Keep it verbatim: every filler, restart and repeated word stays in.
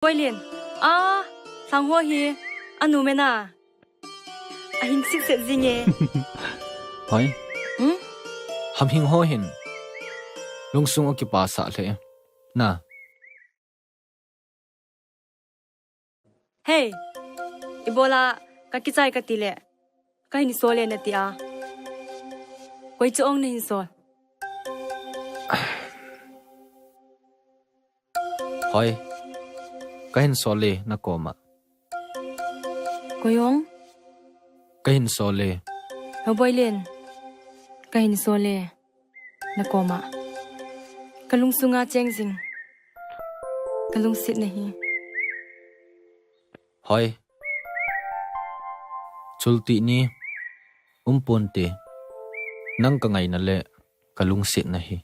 Boilin, a, Thangho hi, anu mena. Ahing sitset jinge. Hoi. Hmm? Hamhing ho hin. Lungsung a kipasah le. Na. Hey, ibola kakichai katile. Kahin sole natia. Koi chu ong nahin sol. Hoi. Kahin sole nakoma. Koi ong? Kahin sole. Ho Boilin. Kahin sole. Nakoma. Kalungsunga cheng jing. Kalungset nahi. Hoi. Chulti ni. Umponte. Nang kangaina le. Kalungset nahi.